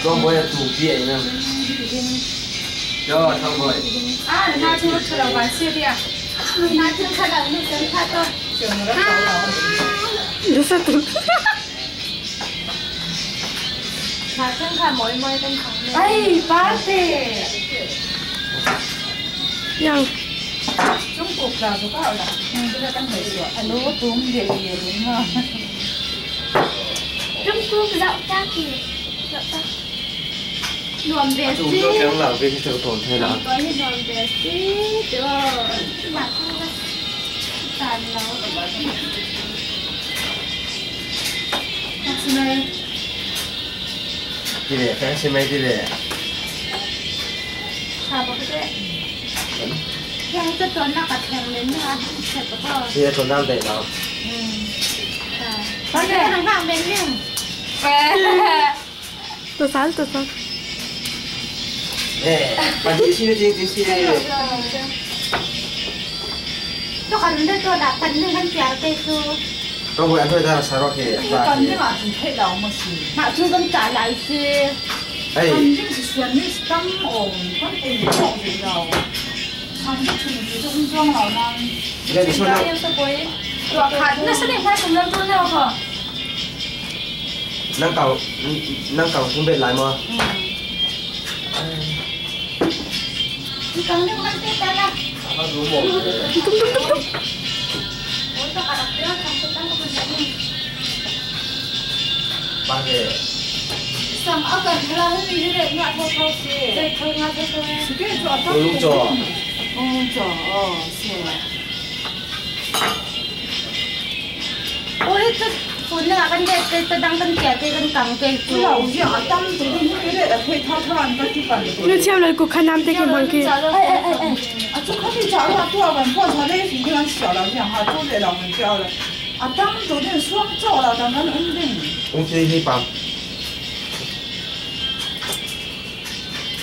Tlawmbawi a tu pi ai nang. Yo, tlawmbawi. Ah, na chu thalo ban si dia. Na chu thalo nu kan kha to. 那真看摸一摸跟糖。哎，巴适。 Yang. 中国啦，就够啦，这个跟你说，啊，罗东也也灵啊。 中国老大给，老大。暖别 Tu tu kang la ve tu ton the la. ตัวที่นอนเบสซี่เดี๋ยวมาข้างล่างตานแล้ว 是咩？ Ti le, kan si mai ti le. ค่ะบอกด้วยแทงจะจนหน้ากับแทงเลยนะคะเสร็จแล้วก็ Si ton dam dai la. ตอนนี้ทางข้างเป็นหนึ่ง ตัวสานตัวสาน Eh, pa di si di di si. ตัวกันด้วยตัวดับกันหนึ่งกันเสียไปคือ Tlawmbawi an thoi ta sa ro ke. 干的嘛，真太老么是。 หาชูกันจ่ายหลายซี Ei, 肯定是选的是当哦，反正做不了。他们村子中装老呢。 le di so na. ตัวขาดน่าจะได้แค่สำหรับตัวเนี่ยค่ะ Nang kau nang kau sung bet lai mo. กังเรื่องกันเต้นละ A du mo. โอ้ตัวขาดเรื่องของตัวตั้งก็เป็นแบบนี้ Ba ke. 上阿个他那是有点爱偷偷些。 对，偷啊偷偷是给做 Tu lu cho. 哦，做哦，是。 โอ้ยจะฝุ่นเนี่ยกันเด็กจะดังกันเสียใจกันกังใจจู 老样啊，当初你有点会偷偷人家去办的。 Nu thiam lo ku khanam te ki mon ki. 哎哎哎哎，啊，做咖啡茶话多少碗泡茶那是一碗小老样哈，做在老门家了。啊，当昨天双做了，当然稳定。 Ung ti hi pam.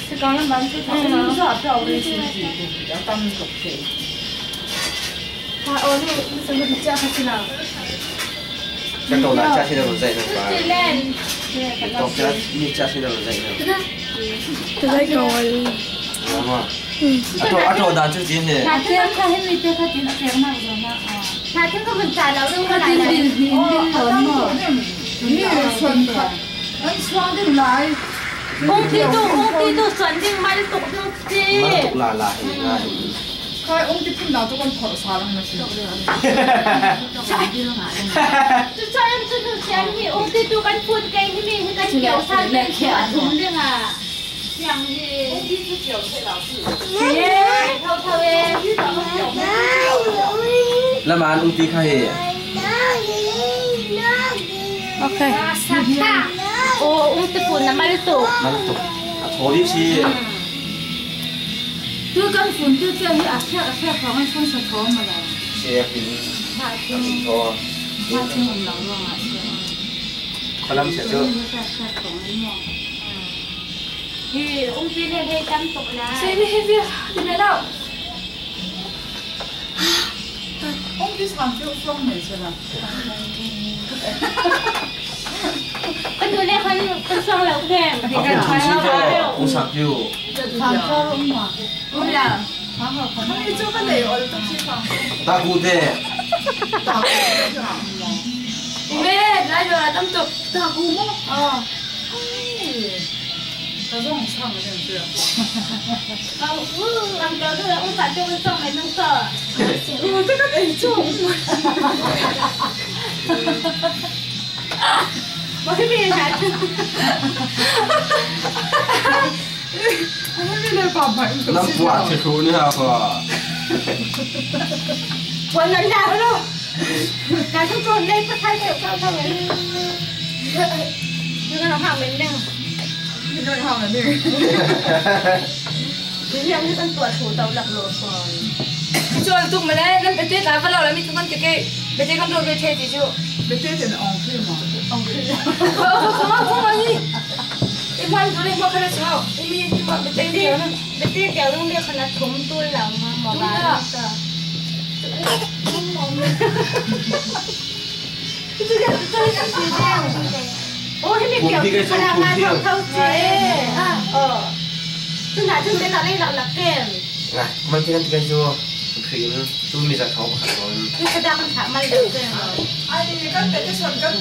是刚刚蛮出嗯，是啊，表的是比较当做的。 ค่ะโอ้นี่สมุนเจ้าค่ะสินะ Ka to la cha si na zai na ba. เล่น To cha ni cha si na zai na. จะได้ก่อน Ma. A to a to dan chu jin ne. หาเจ้าค่ะให้มีเจ้าค่ะจินเสียงมากเลยนะหาเจ้าก็เป็นจ่าเราเรื่องอะไรนะ 哦，当昨天你也穿的，俺穿的来。 องค์ที่ตู้องค์ที่ตู้ส่วนดิ่งมาตกดิ่งสิ Ma tuk la la hi la. 开我们就碰到这个头啥了没事。 จะใช้จะดูเสียงที่องค์ที่ตู้กันพูดกันที่มีกันเกี่ยวชาติเกี่ยวถุงเรื่องอ่ะอย่างที่ 我第一次脚吹老师。 เย้เท่าเท่าเอง La man ung ti kha he. โอเค สักตาโอ้องค์ที่ปุ่นน้ำมันตก Man tuk. A tho di si. 这跟粉就这一阿片阿片黄的双手头嘛啦， Si ya pin. Tho. 他听我们老了啊， Khalam se chu. ที่องค์ที่เนี่ยให้จำตกนะ เซนี่เฮเวียดีไหมเล่า 我们上就双没去了。 ก็ดูเนี่ยคนคนช่วงเราแข่ง A pin thum si tho. Ung sak yu. 上车了嘛？ อุ้มล่ะ 他们这个累，我都去上。 Ta ku te. 打工去了。 แม่ได้เวลาต้องจบ 打工吗？啊。哎，他让我唱的对不对？ เอาอู้ลำเจ้าด้วยองค์สัตว์จะเป็นช่องไหนน้องต่อ 我这个得做。 บอกให้มีนะ 我那边爸爸 Nam pua thi thu ni ha kho. วันนั้นนะลูกการทุกคนเล่นก็ใช่เดี๋ยวเข้าเท่าไหร่นี่ก็เราห่างเป็นเรื่อง 你这好了那个。 เรื่องที่ต้องตรวจถูเตาหลักโลก่อน ชวนตุกมาแล้วนั่นไปเจ๊ตาฝรั่งแล้วมีทุกคนเก๋ไปเจ๊กันโดนไปเทจิจู 别这点昂贵嘛？昂贵。 เขามาเขามานี่ไอ้มันตัวเล็กมาขนาดเช้าไอ้มีที่มาไปเจ๊เดียวนะ ไปเตี้ยแก้วต้องเรียกคณะทมตุ้นเหล่ามาหมอบ้านต่อ这个这个是这样。Oh, hi mi Kum hi kai cu kum hi. Oh. Tu na tu me la lei la la kem. Nga, man ti kan ti kai cu. Phrin tu mi za khau pakhat ko. Tu ka da kan tha mal lo kem. Ai kan te te son kan.